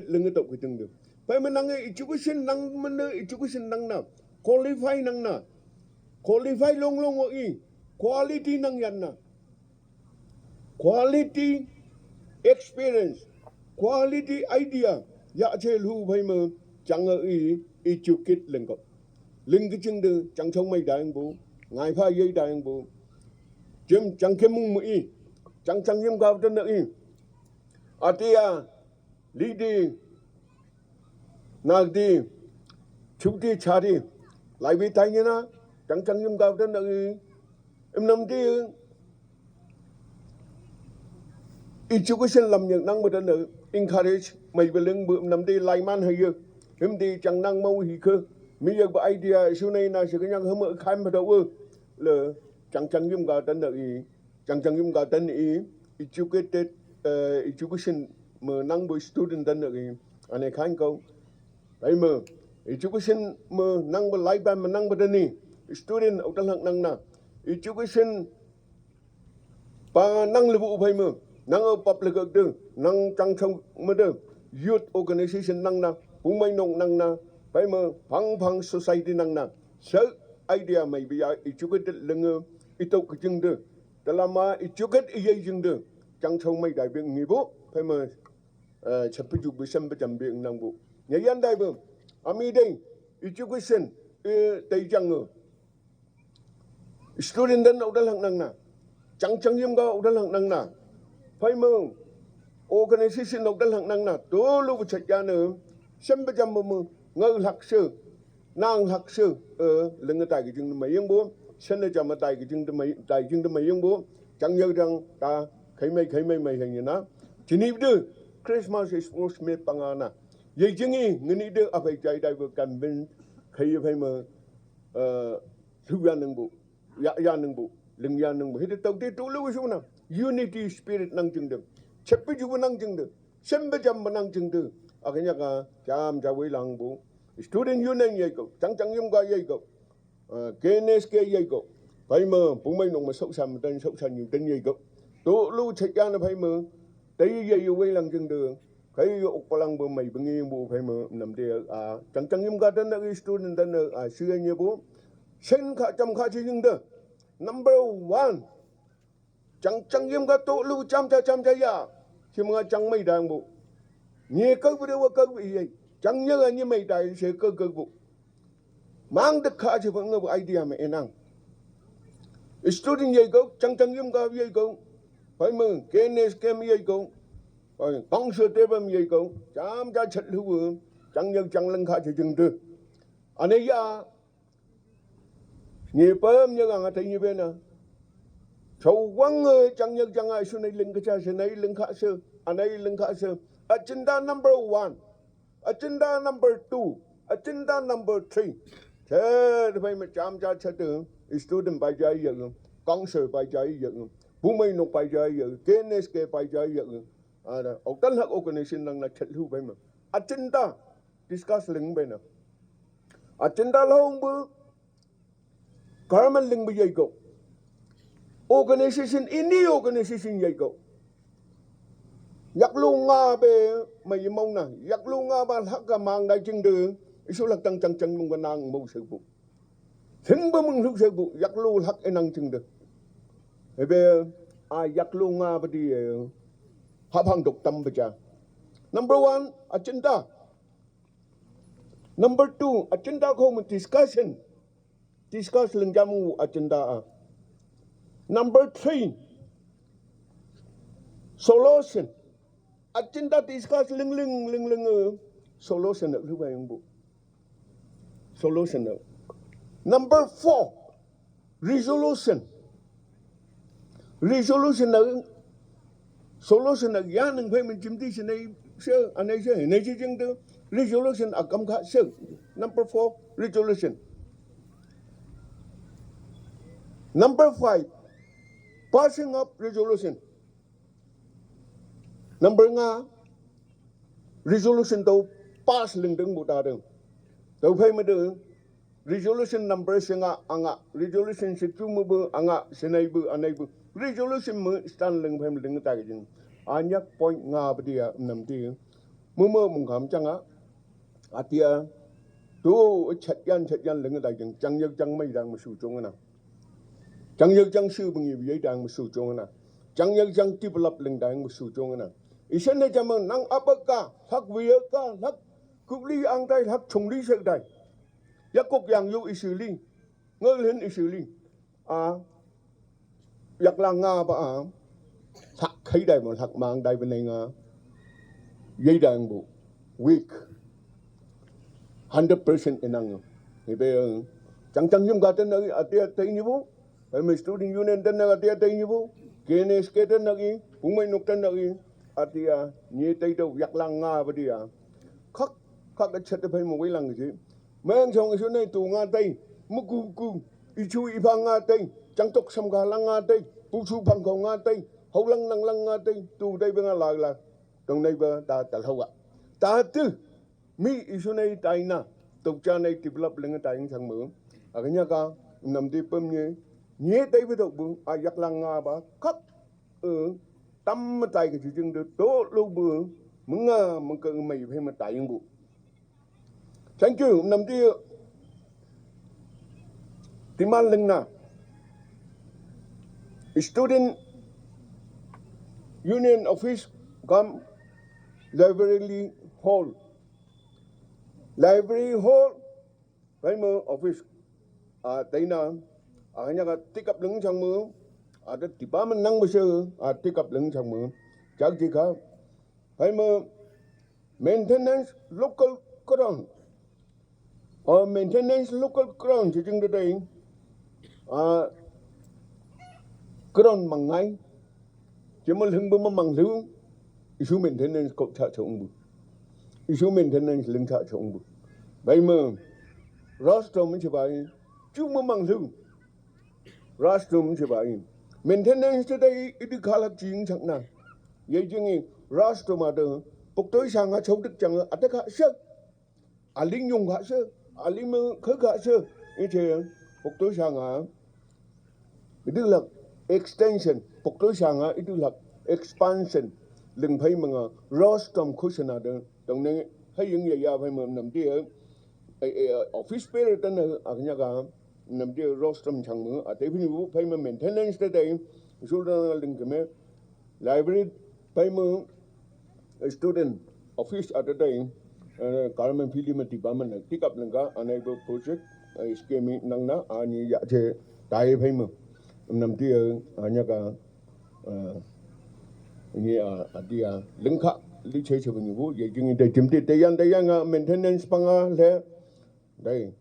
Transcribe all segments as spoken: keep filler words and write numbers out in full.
lenge tau kejing de. Pai me nange education nang mene education nang na. Qualify nang na. Qualify long long wa i. Quality nang yan na. Quality experience, quality idea, ya che lu pai me, chang i, educate leng ko. Leng kejing de, chang chong mai dang bo, ngai pha ye dang bo. Jim chang ke mung mo i, chang chang yim gao de na i. Atia, li di, nak di, chu di, cha di, lai bi tai ni na, chang chang yim gao de na i. Im nam di, education lam yang nang ba dan encourage mai ba leng bu nam de lai man ha ye. Him de chang nang mau hi ke. Mi ye ba idea su nei na se ke yang hem khan ba da wo. Le chang chang yim ga dan i. Chang chang yim ga dan i. Educated, eh, education me nang bu student dan i. Ane khan ko. Pai me. Education me nang ba lai ban me nang ba dan i. Student au dan hak nang na. Education pa nang lebu pai me, nang a public de, nang chang chang me de, youth organization nang na, pumai nong nang na, pai me, pang pang society nang na, so idea mai bia, educate lenge, itau kejing de, telama educate iyai jing de, chang chang mai dai bing ngi bu, pai me, eh, chepe ju bu sem pe jam bing nang bu. Nya yan dai bu, ami dai, education, eh, tai jang nge. Student dan au dal hak nang na. Chang chang yim ga au dal hak nang na. Pai me. Organization au dal hak nang na. To lu bu chat ya ne. Sem ba jam me. Ngau hak se. Nang hak se. Eh, leng tai kejing de mai yeng bo. Sen ne jam tai kejing de mai, tai jing de mai yeng bo. Chang ya dang ta. Khai mai, khai mai mai hang na. Chini de. Christmas is supposed me panga na. Ye jing i, ngeni de, apai jai dai bo convince. Khai ye pai me. Eh, Su ya neng bu, ya, ya neng bu, leng ya neng bu. Hide tau de tu lu su na. Unity spirit nang jing de. Chepe ju nang jing de. Sem ba jam nang jing de. Akanya ka, jam ja wei lang bu. Student union ye ko, chang chang yim ga ye ko. Eh, K N S K ye ko. Pai me, pumai nong me sau sa me dan, sau sa nyu dan ye ko. Tu lu chat ya na pai me. Tai ye ye wei lang jing de. Kai yo ok palang bu mai bengi bu pai me nam de a. Chang chang yim ga dan na student dan na a, si ye bu. Sen kha cham kha chi ying de. Number one. Chang chang yim ga to lu cham cha cham cha ya. Chi ma chang mai dang bu. Ni ka bu de wa ka bu ye. Chang ye ni mai dai se ka ka bu. Mang de kha chi ba nga bu idea me enang. Student ye go, chang chang yim ga ye go. Pai me, K N S K me ye go. Pai, kong se de bam ye go. Cham ja chat lu bu. Chang ye chang leng kha chi jing de. Ane ya. Ni pam ye ga nga tai ni be na. Chau wang e, chang ye chang a su nei leng kha cha se nei leng kha se. Anei leng kha se. Agenda number one. Agenda number two, agenda number three. Che, pai me cham cha cha de, student pai ja ye, council pai ja ye, bu mai no pai ja ye, K N S K pai ja ye. Ada, au tan hak organization nang na chat lu pai me. Agenda, discuss leng pai na. Agenda long bu, Government ling bu ye go. Organization, any organization ye go. Yak lu nga be mai mau na. Yak lu nga ba hak ka mang dai jing de. Isu lak tang chang chang nung ka nang mau se bu. Sing ba mung lu se bu. Yak lu hak enang jing de. Ebe, a yak lu nga ba di e. Ha phang dok tam ba ja. Number one, agenda. Number two, agenda ko mu discussion. Discuss leng jam u agenda a. Number three, solution. Agenda discuss leng leng leng leng, eh, solution na lu ba yong bu. Solution na. Number four, resolution. Resolution na, solution na ya neng pai me jim di se nei se, anei se, nei se jing de. Resolution a kam kha se. Number four, resolution. Number five, passing of resolution. Number nga, resolution tau pass leng deng bu ta deng. Tau pai me de, resolution number se nga, anga, resolution se tu me bu, anga, se nei bu, anei bu. Resolution me stand leng pai me leng ta ke jing. Anyak point nga ba dia, nam ti. Mama mungkam changa. Atia. Tu chatyan chatyan lenga dai jeng chang yak chang mai dang masu chong na. Chang yak chang su bengi yai dang masu chong na. Chang yak chang develop leng dang masu chong na. Isan na jamang nang apaka, hak wiyaka, hak kubli ang dai, hak chungli sek dai. Yakuk yang yu isili. Ngel hen isili. A, yak lang nga ba a. Hak khai dai mo, hak mang dai benai nga. Yai dang bu. Weak. Hundred percent enang. Ni be, chang chang yum ka ten na atia tai ni bu. Bai me student union ten na atia tai ni bu. K N S K ten na ki. Bung mai nuk ten na ki. Atia, ni tai do yak lang nga ba dia. Khak, khak a chat bai mo wei lang ji. Meng chong isu nei tu nga tai. Mu ku ku. Ichu i phang nga tai. Chang tok sam ga lang nga tai. Pu chu phang ko nga tai. Hau lang nang lang nga tai. Tu tai ba nga la la. Tong nei ba ta ta hau ga. Ta tu. Mi isu nei tai na. Tok cha nei develop leng tai chang mo. Aganya ka. Nam di pem ni. Ni tai ba dok bu. A yak lang nga ba. Khak. Ơ, tam ma tai ka chu jing de to lo bu. Manga, manga mai phai ma tai bu. Thank you. Nam di timan leng na. Student Union Office gam Library Hall. Library Hall. Phai mo office. A, tai na. A, hanya ka take up leng chang mo. A, da department nang mo se. A, take up leng chang mo. Chak ji ka. Phai mo maintenance local ground. O, maintenance local ground chi jing da dai. A, ground mang ngai. Chi mo leng bu ma mang lu. Isu maintenance ko cha chong bu. Isu maintenance leng cha chong bu. Bai mo. Rostrum chi bai. Chu mo mang lu. Rostrum chi bai. Maintenance te dai i di khalak jing chang na. Ye jing i rostrum a de. Pok toi sang a chau dik chang a de ka se. A ling yung ka se. A ling mo ka ka se. I che pok toi sang a. I di lak extension. Pok toi sang a i di lak expansion. Ling phai manga rostrum khu se na de. Tong ne hai yung ya ya phai mo nam di. Ai, ai, office bearer tan na a nya ka. Nam di rostrum chang mo. A te phini bu phai mo maintenance te dai. Sul da ling ke me. Library phai mo. Student office a te dai. Eh, government phili ma department na. Take up leng ka. Anai bu project. Eh, scheme nang na. Ani ya che. Tai phai mo. Nam di a nya ka. Eh, ni a, a di a. Leng ka. Li che che bu ni bu. Ye jing dai jim di dai yan dai yan a maintenance panga le. Dai.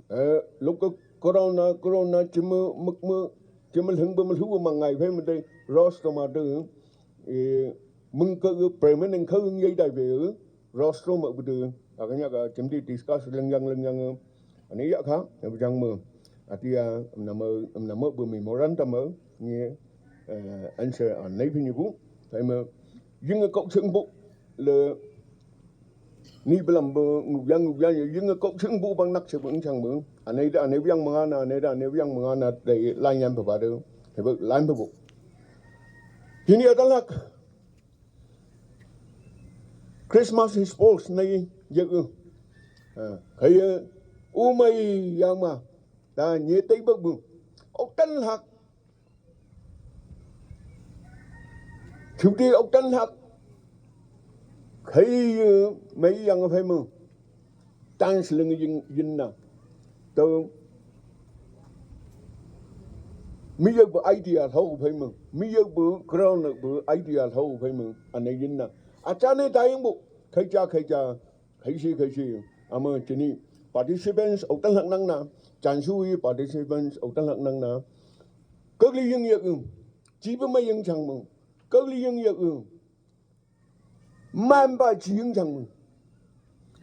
Eh, local ground na, ground na, chima, muk, mu, chima lhung ba ma lhu ma ngai phai ma dai, rostrum a de, eh, mung ka, eh, permanent ka, eh, yai dai be, eh, rostrum ma bu de, a ka nya ka, chim di discuss leng yang, leng yang, eh, ani ya ka, ya bu jang ma, ati ya, nam ma, nam ma bu memorandum ma, ni, eh, answer a nai phini bu, phai ma, ying a kok cheng bu, le, Ni belam bu, ngubiang, ngubiang, ye, ye, nge kok ching bu bang nak che bu chang bu. Anai da, anai biang manga na, anai da, anai biang manga na, dai, lan yan pa ba de. He bu, lan pa bu. Kini ada lak. Christmas is post nai, ye, u. Ha, kaya, u mai yang ma. Da, nye tai bu bu. Ok tan lak. Chuti ok tan hak. Khai, eh, mai yang phai mo. Tan sling yin, yin na. To. Mi yak bu idea thau phai mo. Mi yak bu ground bu idea thau phai mo. Anai yin na. Acha ne ta yang bu. Khai cha, khai cha. Khai si, khai si. Ama chini. Participants ok tan hak nang na. Chan su yi participants ok tan hak nang na. Kak li yang yak. Chi bu mai yang chang mo. Kau li yang yak u. Man ba chi yang chang u.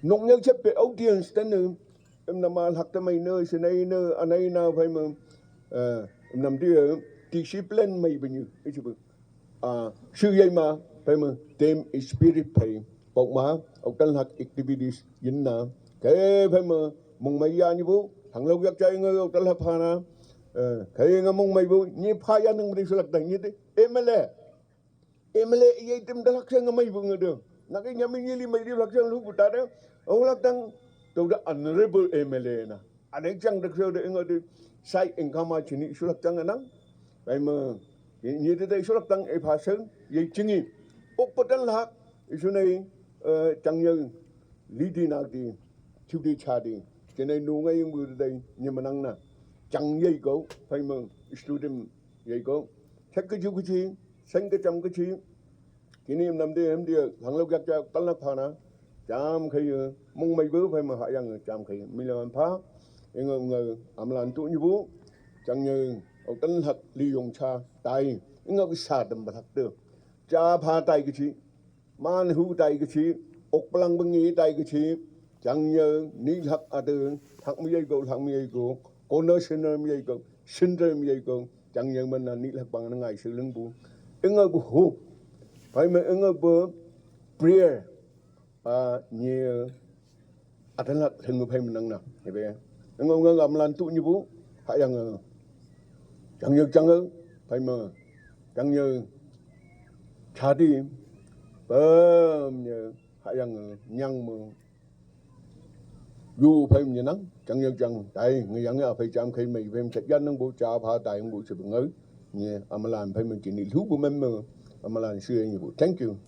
Nong yang chet pe audience tan ne. Em na ma lak ta mai ne, se nai ne, anai na phai ma. Eh, em nam di, eh, discipline mai ba ni, eh, chi bu. Ah, su yai ma, phai ma, team spirit phai. Pok ma, ok tan lak activities yin na. Ke phai ma, mong mai ya ni bu, hang lo yak chai nge ok tan lak pha na. Eh, ke nga mong mai bu, ni pha ya nang bri su lak dang ni de. Em le. Em le, ye tim da lak se nga mai bu nge de. Nake nyami nyili mai di lakchang lu buta de. Ong laktang to the honorable M L A na. Anek chang de kyo de ingo de sai engkama chini isu lakchang anang. Bai me ni de de isu laktang e phaseng ye chingi. Ok patan lak isu nei chang yang lidi nak di chudi cha di. Chinai nu ngai yang bu de ni manang na. Chang ye go bai me student ye go. Thek ke ju ke chi, seng ke cham ke chi. Kini nam de hem dia lang lo yak cha kal na pha na. Cham khai mong mai bu phai ma ha yang cham khai mi la pha. Ing ngau amlan tu nyu bu. Chang nyu au tan hak li yong cha tai. Ing ngau sa dam ba hak de. Cha pha tai ke chi. Man hu tai ke chi. Ok plang bengi tai ke chi. Chang nyu ni hak ade. Hak mi yai go, hak mi yai go. Kono siner mi yai go. Siner mi yai go. Chang nyu man na ni hak bang na ngai su lung bu. Ing ngau bu hope. Phai ma ing ngau bu prayer. A nyi atan lak leng phai menang na. Ebe. Ing ngau ngau amlan tu nyu bu. Ha yang chang nyu chang phai ma. Chang nyu cha di. Pam nyu ha yang nyang mo. Yu phai mi nang chang yang chang tai ngi yang ya phai cham khai mai phai chat yan nang bu cha pha tai bu se bu ngau. Ni amalan phai mi kini lu bu mem mo. Amalan shu ni bu. Thank you.